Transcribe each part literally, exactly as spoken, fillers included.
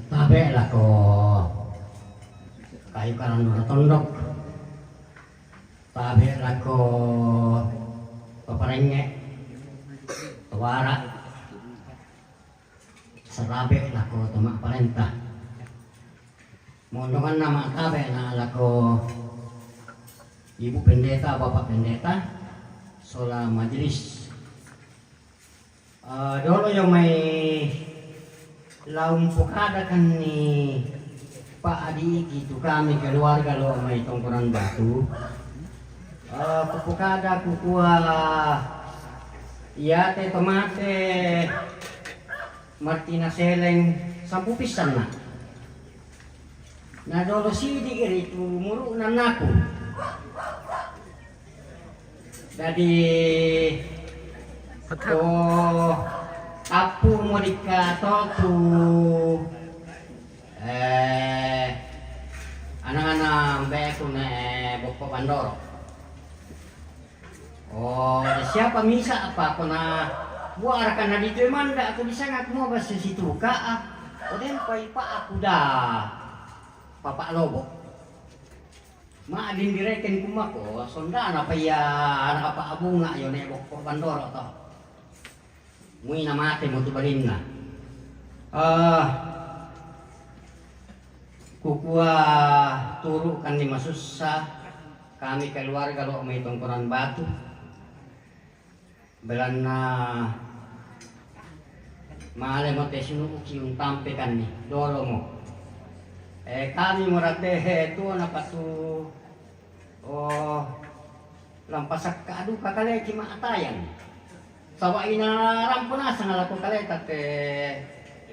Tabe' lako kayu karang natondok. Tabe' lako to parengnge', to wara', sarabe' lako to ma'parenta. Mondonganna ma'tabe' na lako Ibu Pendeta, Bapak Pendeta, sola majelis. Eh, dolo yo mai la umpokadakanni pa'adiki tu kami keluarga lo mai Tongkonan Batu. Eh, kupokada kukua iate to mate Martina Seleng sampu pissanna. Na dolo sidi' ri tu muru'na anakku. Jadi to tappu mo dikka to tu, eh, ana-ana mbeku ne Bokko Bandoro. Oh, siapa misa apa kona buaraka na ditue manda aku disanga aku mo basa situka ah. Odempai pa aku da papa lobo. Ma'din direken kumako, sondana pa iya anak apa abunga yo ne Bokko Bandoro to. Muina mate mo tu balinna. Eh, kukua turukanni masussa kami keluarga lo mai Tongkonan Batu. Belanna male mo te sinu'uki untampekanni, dolo mo. Eh, kami mo rate tuo napatu, oh, lampasakka duka kaleki ma'atayang. Saba' ina rampo nasang lako kaleta te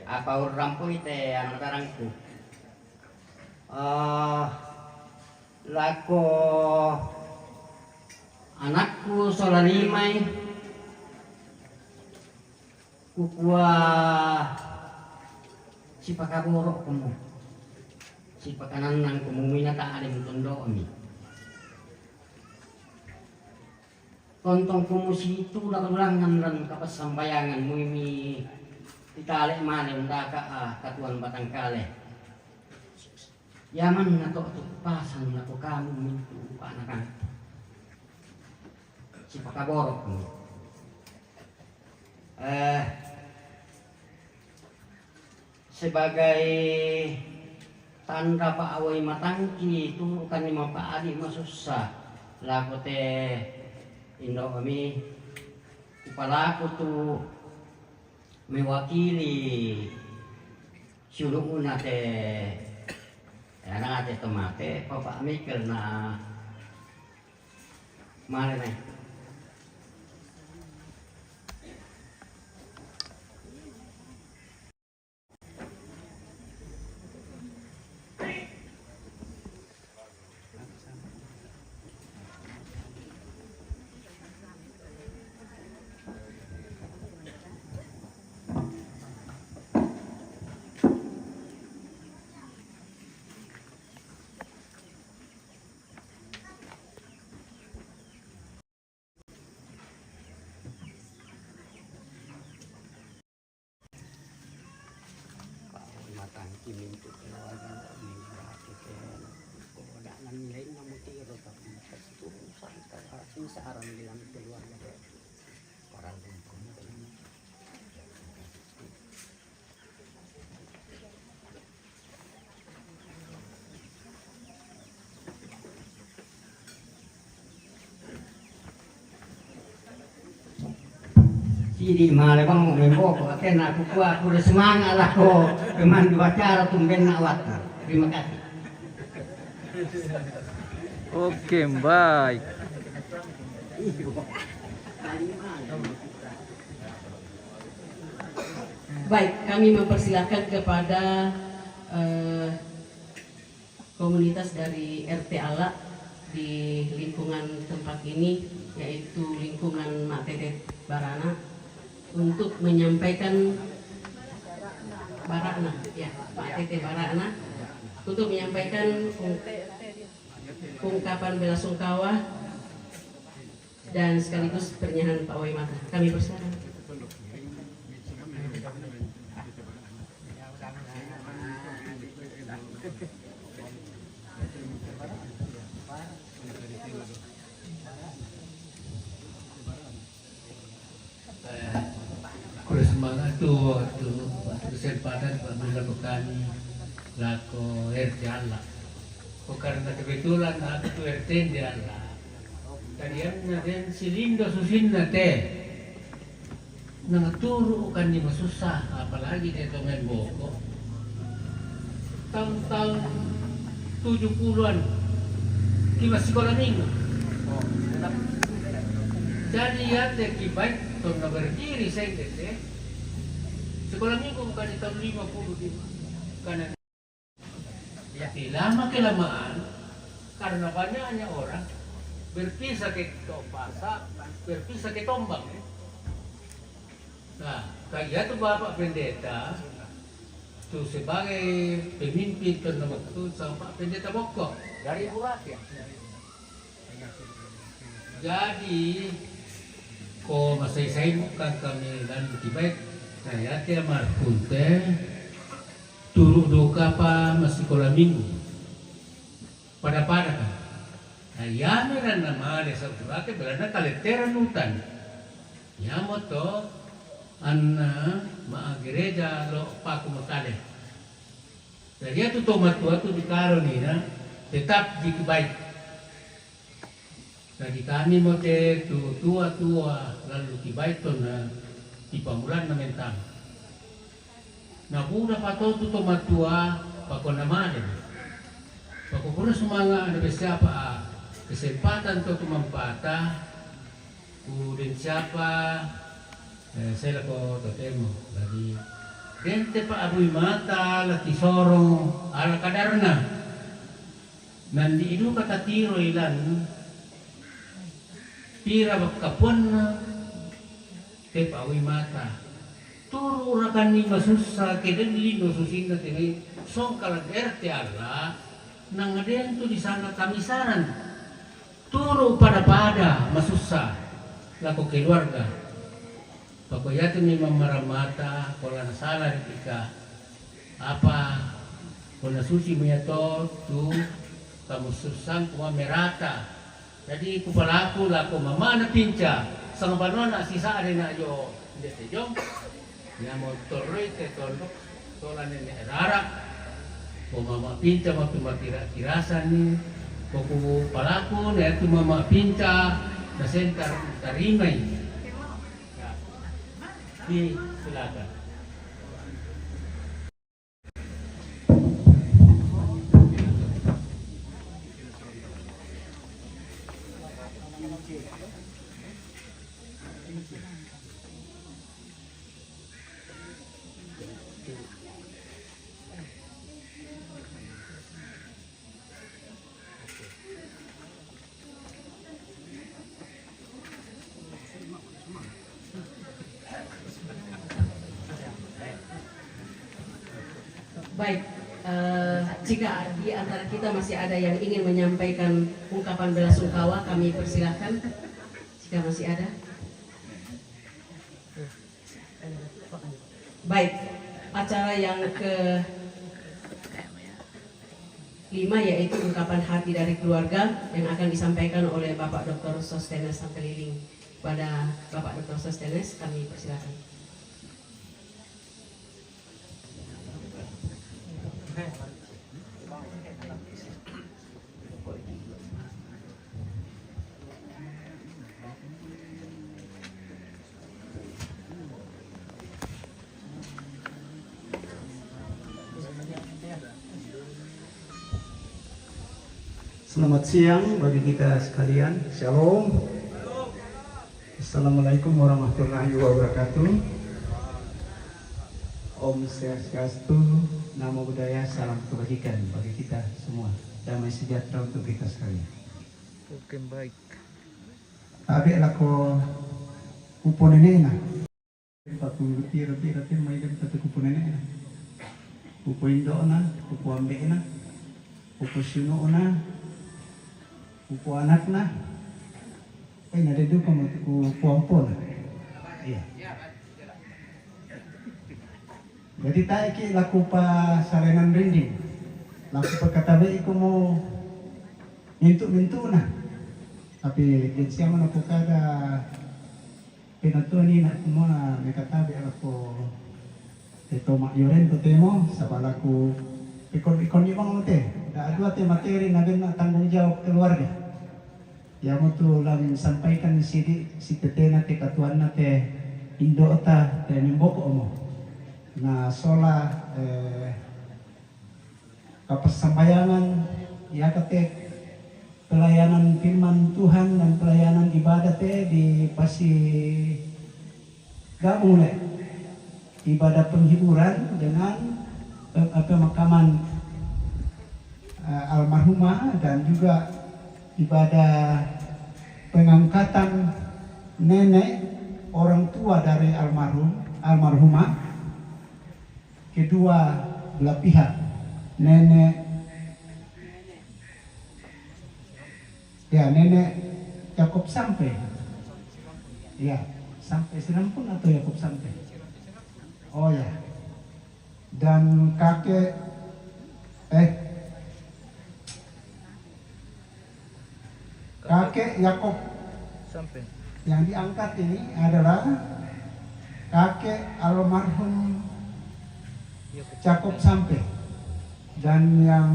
apa urrampoi te anang tarangku. Eh, lako anakku sola limai, kukua sipakaboro'komo, sipakanannangkomo, muina ta'de mutondo'mi. Tontongkomo situ la ulangan lan kapassambayangan, muimi titale male undaka, ah, katuan batangkale. Yamanna to tu pasang lako kamu mintu anakang. Sipakaboro'mi. Eh, sebagai tanda pa'awai matangki, turukanni mapa'adi masussa lako te indo'mi, kupalaku tu mewakili siulu'na te, eh, ana te to mate, Papa Michael na male nai. Matangki mintu keluarga, mintu hati ke, ko dak nan lain namu tiro, tapi pas itu sangka, sing searang bilang keluarga. Orang kumpul. Sidi male bang mo memboko, akhirna aku kuat, aku udah semangat lah ko pemandu acara tumben nak awat. Terima kasih. Oke, baik. Baik, kami mempersilakan kepada, eh, komunitas dari R T Ala di lingkungan tempat ini, yaitu lingkungan Mak Tete Barana, untuk menyampaikan Barana, ya, Mak Tete Barana, untuk menyampaikan ung-, ungkapan belasungkawa dan sekaligus pernyahan pa'wai mata. Kami persilakan. Itu waktu, waktu kesempatan pamila ko kami lako R T Allah. Ko karena kebetulan aku tu R T di Allah. Tadi yang na den silindo susinna te. Nangaturu kan ni masussa, apalagi te to main boko. Tahun-tahun tujuh puluhan ki masikola minggu. Jadi ya te ki baik to na berdiri sengke te. Sekolah minggu bukan di tahun lima puluh lima. Karena tapi lama kelamaan, karena banyaknya orang berpisah ke Topasa, berpisah ke Tombang. Nah, kayak itu Bapak Pendeta, tu sebagai pemimpin tu waktu sama Pak Pendeta Bokko. Dari Buraki ya? Jadi, ko masai-sai bukan kami dan kibaik, saya te markunte, turu duka pa masikola minggu. Pada-pada kan. Nah, yame ranna male saburake belanna kaletteran utan. Yamo to anna ma gereja lo paku makale. Jadi atu to matua tu di karo nina tetap di kibaik. Jadi kami mo te tu tua-tua lalu kibaik to na ipamulan na mentang. Na buda patotu to matua pako namade. Pako pura sumanga ada besiapa a kesempatan to tumampata ku den siapa eh, saya lako totemo. Jadi den te pa abui mata laki sorong ala kadarna. Nandi iduka tatiro ilan pira bakkapuanna. Te paui mata. Turu rakanni masussa ke den lindo susinna tengai songkala R T Allah nang den tu di sana kamisaran. Turu pada-pada masussa lako keluarga. Pako yatu memang maramata kola nasala ripika. Apa ko nasusi mo yato tu kamusussang kuma merata. Jadi kupalaku lako mamana pinca sanga banona sisa are na yo ndete jong. Ya mo toroi te tondok tola nene rara. Ko mama pinca mapi makira kirasa ni ko kupalaku na yatu mama pinca na sentar tarimai. Ya. Di silakan. Baik, eh, jika di antara kita masih ada yang ingin menyampaikan ungkapan bela sungkawa, kami persilahkan. Jika masih ada. Baik, acara yang ke lima yaitu ungkapan hati dari keluarga yang akan disampaikan oleh Bapak Doktor Sostenes Sangkeliling. Kepada Bapak Doktor Sostenes, kami persilakan. Selamat siang bagi kita sekalian. Shalom. Assalamualaikum warahmatullahi wabarakatuh. Om Swastiastu, Namo Buddhaya, salam kebajikan bagi kita semua. Damai sejahtera untuk kita sekalian. Oke, baik. Tabe lako upo nenena. Patu pira-pira te mai dem patu kupu nenena. Kupu indona, kupu ambena, kupu sinona, kupu anakna. Eh, nade duka mo kupu ampona. Iya. Jadi tae ki laku pa salenan rinding. Laku pa katabe iko mo mintu-mintuna. Tapi den siama na kada Natoni na kumona mekatabe lako te toma yoren to temo, sabalaku ikon-ikon ni bang mate. Da dua te materi na bena tanggung jawab keluarga. Ya mutu lang sampaikan sidi si tetena te katuanna te indota te mimboko omo. Na sola, eh, kapassambayangan, ya kate pelayanan firman Tuhan dan pelayanan ibadah te di pasi gabung le ibadah penghiburan dengan pe-, pemakaman, eh, almarhumah dan juga ibadah pengangkatan nenek orang tua dari almarhum, almarhumah, kedua belah pihak, nenek, ya, nenek Yakob Sampe, ya, Sampe Sirampun atau Yakob Sampe? Oh ya, dan kakek, eh, kakek Yakob. Sampe. Yang diangkat ini adalah kakek almarhum Yakob Sampe, dan yang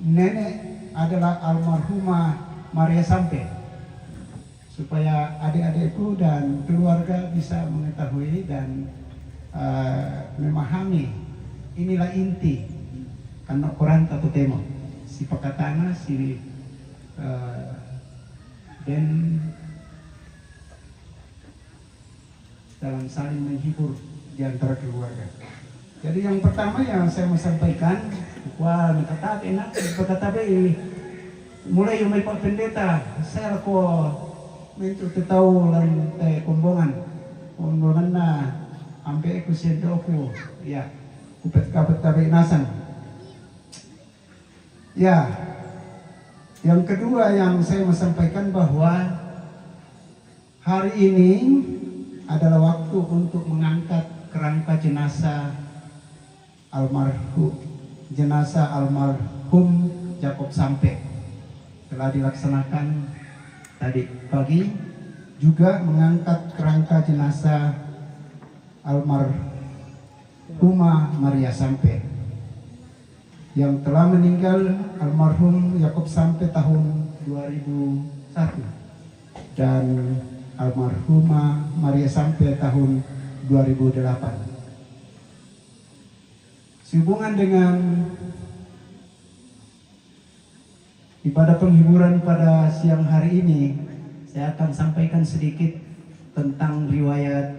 nenek adalah almarhumah Maria Sampe, supaya adik-adikku dan keluarga bisa mengetahui dan, eh, memahami. Inilah inti karena koran tatutemo si pakatana si, eh, dan dalam saling menghibur di antara keluarga. Jadi yang pertama yang saya mau sampaikan, wah, kata enak, kata ini mulai yang Pak Pendeta, saya ko mentu tetau lan te kombongan, kombongan na ampe ku sendoku, ya, kupet kapet tabe nasang. Ya, yang kedua yang saya mau sampaikan bahwa hari ini adalah waktu untuk mengangkat kerangka jenazah almarhum, jenazah almarhum Jacob Sampe. Telah dilaksanakan tadi pagi, juga mengangkat kerangka jenazah almarhumah Maria Sampe. Yang telah meninggal almarhum Yakob Sampe tahun dua ribu satu dan almarhumah Maria Sampe tahun dua ribu delapan. Sehubungan dengan ibadah penghiburan pada siang hari ini, saya akan sampaikan sedikit tentang riwayat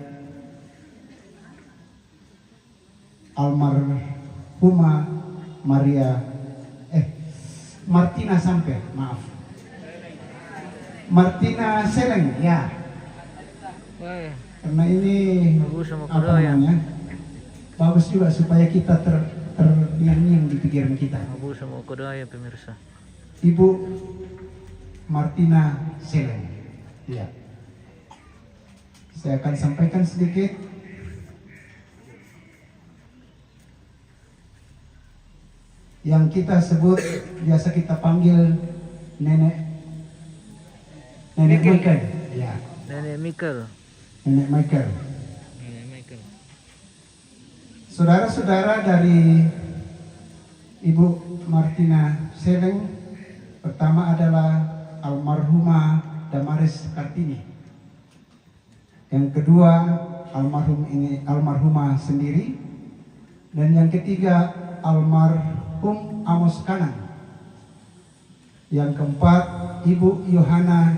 almarhumah Maria, eh, Martina Sampe, maaf. Martina Seleng, ya. Wah. Karena ini, bagus sama apa kedua, ya, namanya? Bagus juga supaya kita ter-, terngiang-ngiang di pikiran kita. Bagus sama kedua, ya, pemirsa. Ibu Martina Seleng. Ya. Saya akan sampaikan sedikit. Yang kita sebut, biasa kita panggil Nenek, Nenek Michael. Michael. Ya. Nenek Michael. Nenek Michael. Nenek Michael. Saudara-saudara dari Ibu Martina Seleng, pertama adalah almarhumah Damaris Kartini. Yang kedua, almarhum ini, almarhumah sendiri. Dan yang ketiga, almarhum Amos Kanan. Yang keempat, Ibu Yohana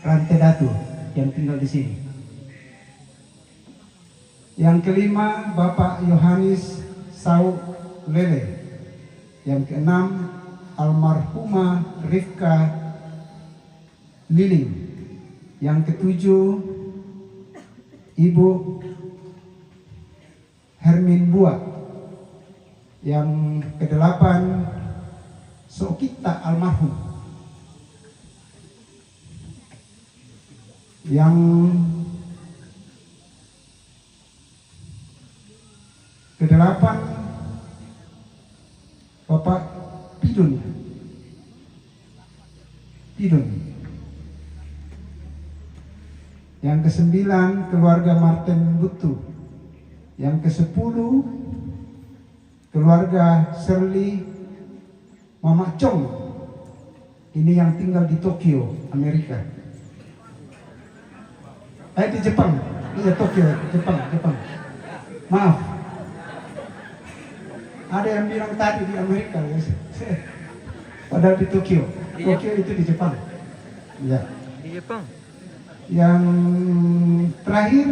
Rantedatu yang tinggal di sini. Yang kelima, Bapak Yohanes Sau Lele. Yang keenam, almarhumah Rifka Liling. Yang ketujuh, Ibu Hermin Bua. Yang kedelapan, Sokita almarhum. Yang kedelapan, Bapak Pidun. Pidun. Yang kesembilan, keluarga Martin Butu. Yang kesepuluh, keluarga Serli Mama Chong. Ini yang tinggal di Tokyo, Amerika. Eh, di Jepang. Iya, Tokyo, Jepang, Jepang. Maaf. Ada yang bilang tadi di Amerika, ya. Padahal di Tokyo. Iya. Tokyo itu di Jepang. Ya. Di Jepang. Yang terakhir,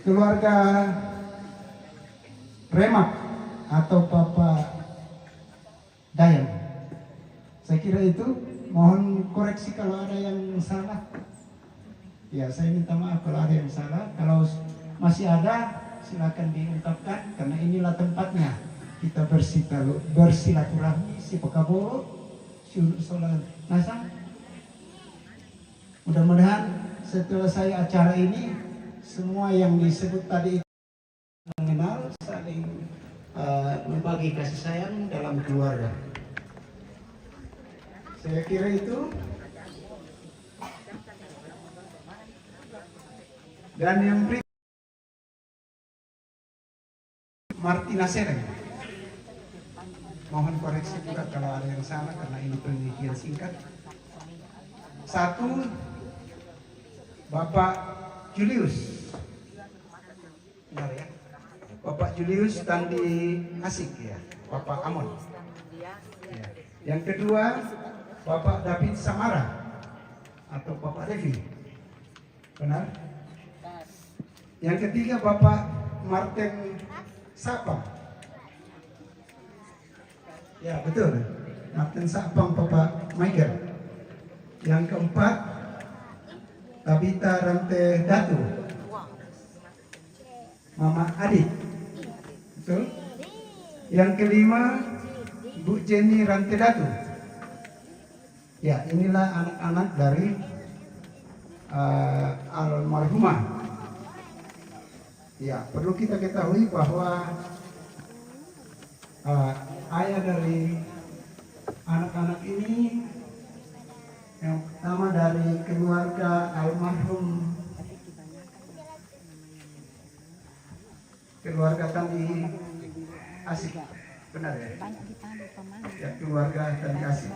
keluarga Remak atau Papa Dayan. Saya kira itu, mohon koreksi kalau ada yang salah. Ya, saya minta maaf kalau ada yang salah. Kalau s-, masih ada, silakan diungkapkan, karena inilah tempatnya kita bersitalu-, bersilaturahmi, si Pekaboro, si Ulu Sola Nasang. Mudah-mudahan setelah saya acara ini, semua yang disebut tadi mengenal, saling, eh, membagi kasih sayang dalam keluarga. Saya kira itu. Dan yang berikut, Martina Sereng. Mohon koreksi juga kalau ada yang salah, karena ini penelitian singkat. Satu, Bapak Julius. Benar, ya? Bapak Julius Tandi Asik, ya. Bapak Amon. Ya. Yang kedua, Bapak David Samara atau Bapak Devi. Benar? Yang ketiga, Bapak Martin Sapang. Ya, betul. Martin Sapang, Bapak Michael. Yang keempat, Tabita Rante Datu. Mama Adit. Betul? Yang kelima, Bu Jenny Rante Datu. Ya, inilah anak-anak dari, eh, almarhumah. Ya, perlu kita ketahui bahwa, eh, ayah dari anak-anak ini yang pertama dari keluarga almarhum, keluarga Tandi Asik. Benar, ya? Ya, keluarga Tandi Asik.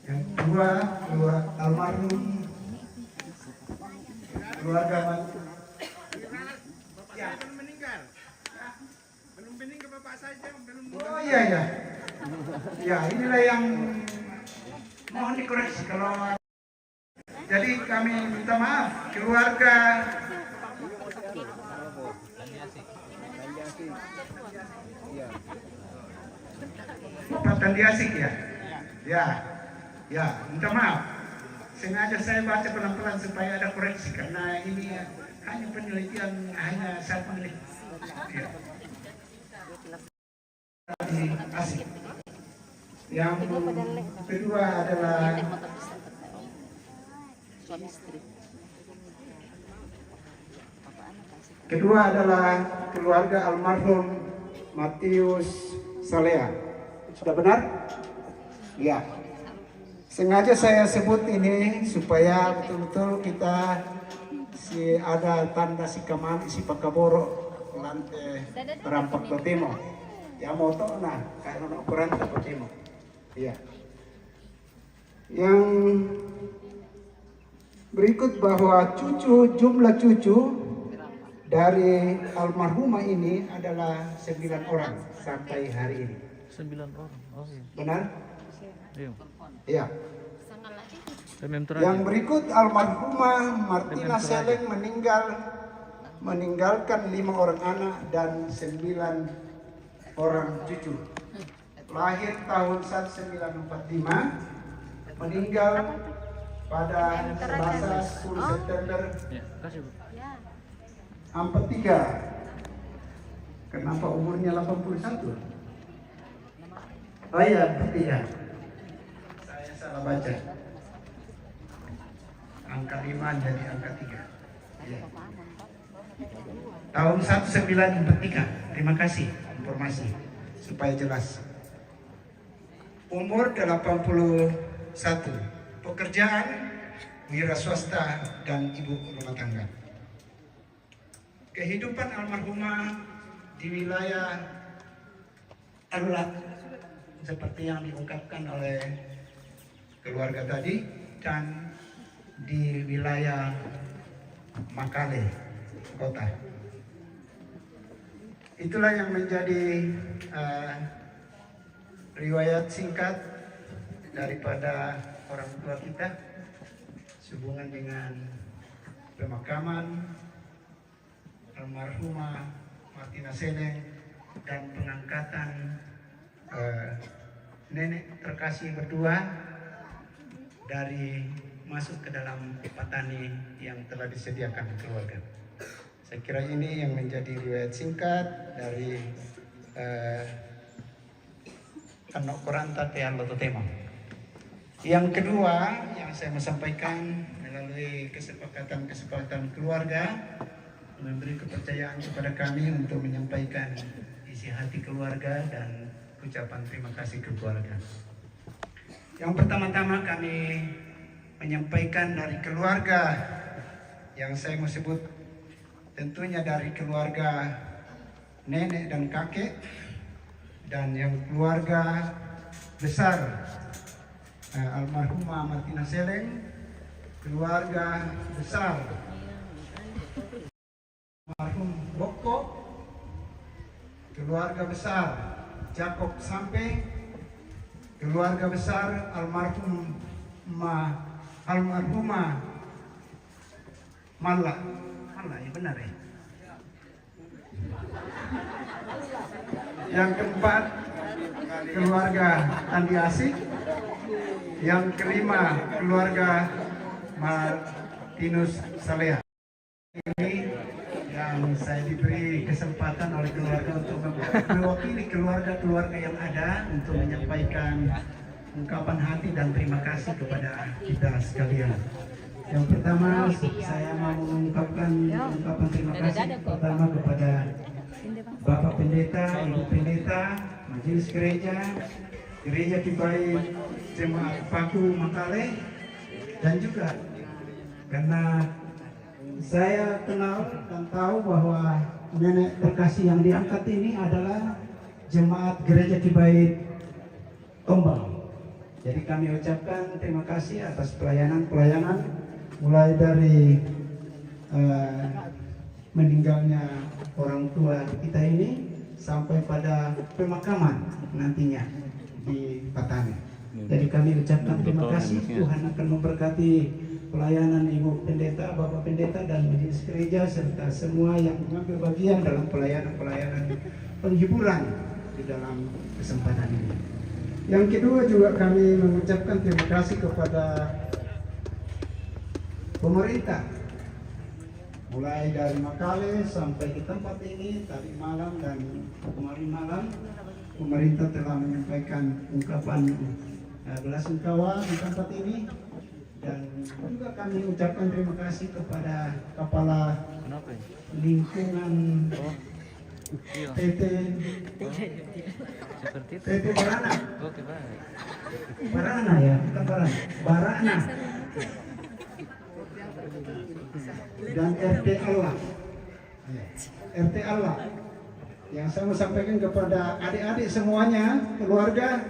Yang kedua, keluarga almarhum, keluarga Bang. Ya. Belum meninggal bapak saya, belum. Oh, iya, iya. Ya, inilah yang mohon dikoreksi kalau, jadi kami minta maaf, keluarga Pak Tandi Asik, ya. Ya, ya, minta maaf. Sengaja saya baca pelan-pelan supaya ada koreksi, karena ini, ya, hanya penelitian, hanya satu menit. Ya. Asik. Yang kedua adalah, kedua adalah keluarga almarhum Matius Salea. Sudah benar? Ya. Sengaja saya sebut ini supaya betul-betul kita si ada tanda si kamali si Pakaboro lante rampak totemo. Ya, moto na, kayak ono kurang totemo. Iya. Yang berikut bahwa cucu, jumlah cucu dari almarhumah ini adalah sembilan orang sampai hari ini. Sembilan orang. Oh, iya. Benar? Iya. Iya. Yang berikut, almarhumah Martina Seleng meninggal, meninggalkan lima orang anak dan sembilan orang cucu. Lahir tahun seribu sembilan ratus empat puluh lima, meninggal pada Selasa sepuluh September empat tiga. Kenapa umurnya delapan puluh satu? Oh iya, berarti ya. Saya salah baca. Angka lima jadi angka tiga. Iya. Tahun seribu sembilan ratus empat tiga. Terima kasih informasi. Supaya jelas. Umur delapan puluh satu. Pekerjaan wira swasta dan ibu rumah tangga. Kehidupan almarhumah di wilayah Alak seperti yang diungkapkan oleh keluarga tadi dan di wilayah Makale kota. Itulah yang menjadi eh, riwayat singkat daripada orang tua kita sehubungan dengan pemakaman almarhumah Martina Seleng dan pengangkatan eh, nenek terkasih berdua dari masuk ke dalam patani yang telah disediakan keluarga. Saya kira ini yang menjadi riwayat singkat dari eh, Anok Koranta te Allah Totema. Yang kedua yang saya mau sampaikan melalui kesepakatan-kesepakatan keluarga memberi kepercayaan kepada kami untuk menyampaikan isi hati keluarga dan ucapan terima kasih ke keluarga. Yang pertama-tama kami menyampaikan dari keluarga yang saya mau sebut, tentunya dari keluarga nenek dan kakek, dan yang keluarga besar eh, almarhumah Martina Seleng, keluarga besar almarhum Bokko, keluarga besar Jacob Sampe, keluarga besar almarhum Ma, almarhumah Malla. Malla, ya benar ya. Yang keempat, keluarga Andi Asik. Yang kelima, keluarga Martinus Salea. Ini yang saya diberi kesempatan oleh keluarga untuk mewakili keluarga-keluarga yang ada untuk menyampaikan ungkapan hati dan terima kasih kepada kita sekalian. Yang pertama, saya mau mengungkapkan ungkapan terima kasih pertama kepada Bapak Pendeta, Ibu Pendeta, Majelis Gereja, Gereja Kibai Jemaat Paku Makale, dan juga karena saya kenal dan tahu bahwa nenek terkasih yang diangkat ini adalah jemaat Gereja Kibai Tombang. Jadi kami ucapkan terima kasih atas pelayanan-pelayanan, mulai dari eh, meninggalnya orang tua kita ini sampai pada pemakaman nantinya di Patani. Jadi kami ucapkan terima kasih. Tuhan akan memberkati pelayanan Ibu Pendeta, Bapak Pendeta, dan Majelis Gereja, serta semua yang mengambil bagian dalam pelayanan-pelayanan penghiburan di dalam kesempatan ini. Yang kedua, juga kami mengucapkan terima kasih kepada pemerintah, mulai dari Makale sampai ke tempat ini tadi malam dan kemarin malam, pemerintah telah menyampaikan ungkapan eh, belasungkawa di tempat ini. Dan juga kami ucapkan terima kasih kepada Kepala Lingkungan P T, P T Barana. Barana ya, bukan Barana. Barana. Dan R T Allah. Ya. R T Allah. Yang saya mau sampaikan kepada adik-adik semuanya, keluarga,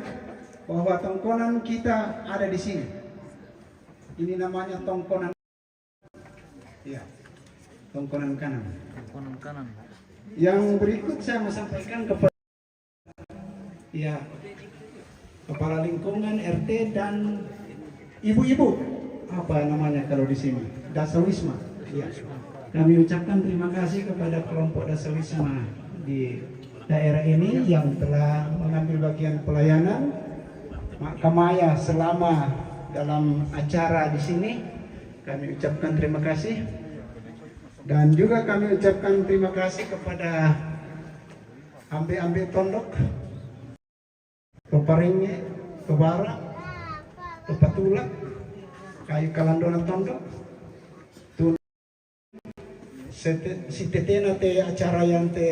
bahwa tongkonan kita ada di sini. Ini namanya tongkonan. Ya, tongkonan kanan. Tongkonan kanan. Yang berikut saya mau sampaikan kepada ya kepala lingkungan R T dan ibu-ibu, apa namanya kalau di sini, Dasawisma. Ya. Kami ucapkan terima kasih kepada kelompok Dasawisma di daerah ini yang telah mengambil bagian pelayanan Mak Kamaya selama dalam acara di sini. Kami ucapkan terima kasih. Dan juga kami ucapkan terima kasih kepada ambe-ambe tondok, peparinge, pebara, pepatulak, kayu kalandonan tondok, tu sete- sitetena te acara yang te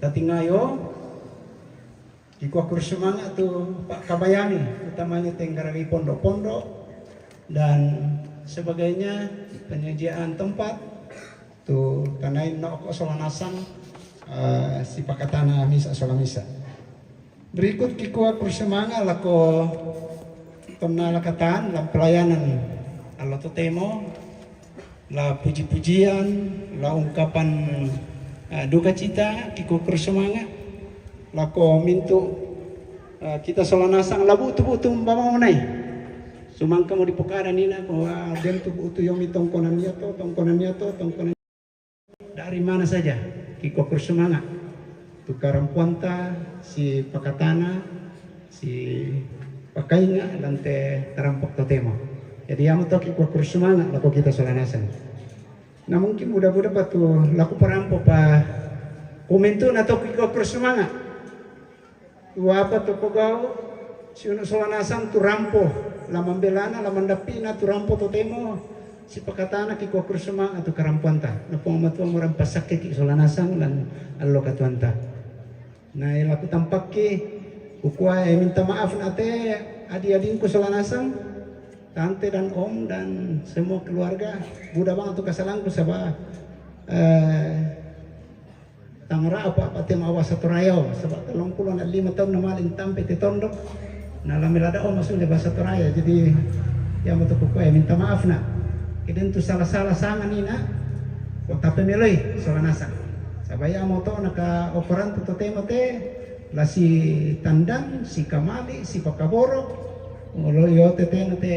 tatingayo, Iko aku semangat tu Pak Kabayani, utamanya tenggaragi pondok-pondok dan Sebagainya, penyediaan tempat tu tanain no ko sola nasang, eh, si pakatana misa sola misa. Berikut kikua kursi manga lako tonna lakatan la pelayanan allo totemo, la puji-pujian, la ungkapan, eh, duka cita, kikua kursi manga lako mintu, eh, kita sola nasang la butu-butu mbamaunai. Sumangka mo dipokada nina ko, ah, den tu butu yomi tongkonan yato, tongkonan yato, tongkonan dari mana saja, kikua kursi manga tu karampuanta si pakatana, si pakainga lante tarampok totemo. Jadi amo to kikua kursi manga lako kita sola nasang. Na mungkin buda-buda pa tu laku parampo pa komentu na to kikua kursi manga. Uwapa to pogau, si unu sola nasang tu rampo, la mambelana, la mandapina tu rampo totemo, si pakatana kikua kursi manga tu karampuanta. Na Puang Matua mo rampasakke ki sola nasang lan allo katuanta. Na ela kutampakki, kukua, eh, minta maaf na te adi-adingku sola nasang, tante dan om dan semua keluarga, buda bang tu kasalangku saba, eh, Tangerang apa, apa tema bahasa Toraya, sebab telung puluh na lima tahun na maling tampe te tondok. Na lame lada o masuk le bahasa Toraya, jadi ya mau toko kue minta maaf na. Keden tu salah-salah sangan ina, ko tape meloi sola nasang. Sabaya mau to na ka operan tu totemo te, la si tandang, si kamali, si pakaboro, ngolo yo te te na te,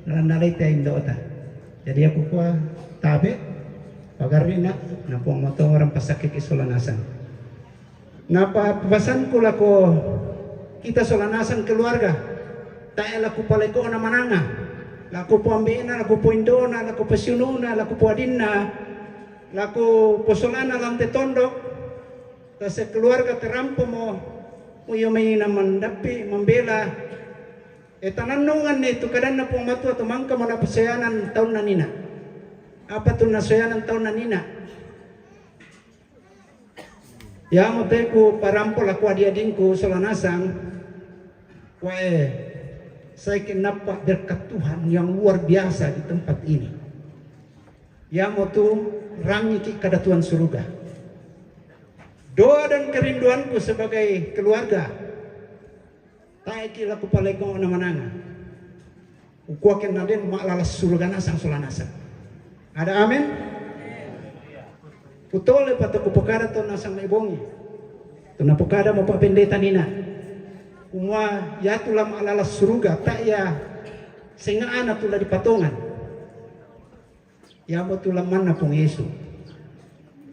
na nalai te indo ta. Jadi aku kua tabe, pagarina, na Puang Matua rampasakke ki sola nasang. Napa pesanku lako kita sola nasang keluarga, tae lako paleko na mananga, lako poambena, lako poindona, lako posiununa, lako poadinna, lako posolana lante tondok, tase keluarga terampo mo, uyo maina mandapi, mambela, E tanannungan ne tu kadanna Puang Matua tu mangka mo napasoyanan taunna nina. Apa tu nasoyanan taunna nina? Yamo teku parampo lako adi-adingku sola nasang, wae, saya kenapa berkat Tuhan yang luar biasa di tempat ini. Yamo tu rangi ki kada Tuhan suruga. Doa dan kerinduanku sebagai keluarga, tae ki lako paleko na mananga. Ukua ke na den ma lalas suruga nasang sola nasang. Ada amin? Utole pa to kupokada to nasang mai bongi. To napokada mo pa pendeta nina. Kumua ya tu la ma lalas suruga, tae ya senga ana tu la dipatongan. Yamo tu lamanna Puang Yesu.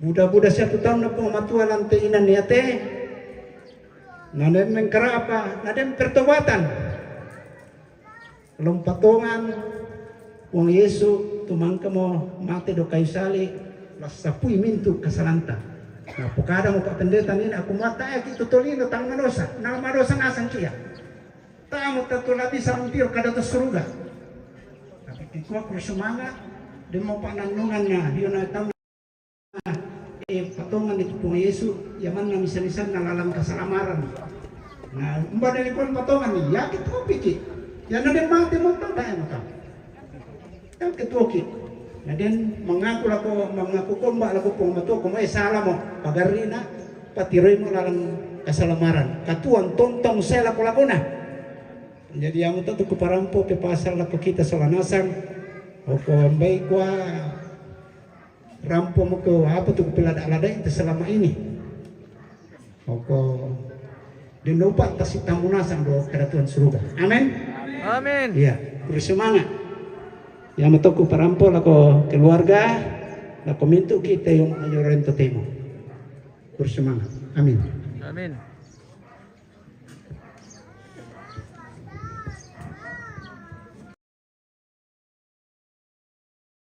Buda-buda sia tu taunna Puang Matua lante inan yate. Na den mengkarapa, na den pertobatan. Lompatongan Puang Yesu tu mangka mo mate do kayu sali, la sapui mintu kasalanta. Na pokada mo pa pendeta nina, aku mata ya ki tu tolino tang madosa, na madosa nasang kia. Tamu tentu la bisa mantiro kada to suruga. Tapi kikua ku semangat, demo panannungan na hiyo na tamu, eh, patongan itu Puang Yesu, ya manna misa-misa na lalang kasalamaran. Na umba dari kuan patongan ni, ya kita piki. Ya na den mate mo tau daya mo tau. Yang ketuoki. Na den mangaku lako, mangaku komba lako Puang Matua, komo e sala mo, pagarina, patiroi mo lalang kasalamaran. Katuan tontong saya lako lakona. Jadi amu tatu kuparampo pe pasal lako kita sola nasang. Oko mbai kua rampo mo ko apa tu kupilada-lada itu selama ini. Oko denopa tasi tamu nasang do kada Tuhan suruga. Amin. Amin. Iya, bersemangat. Yang metoku parampo lako keluarga, lako mintu kita yang ayo rento temo. Bersemangat. Amin. Amin.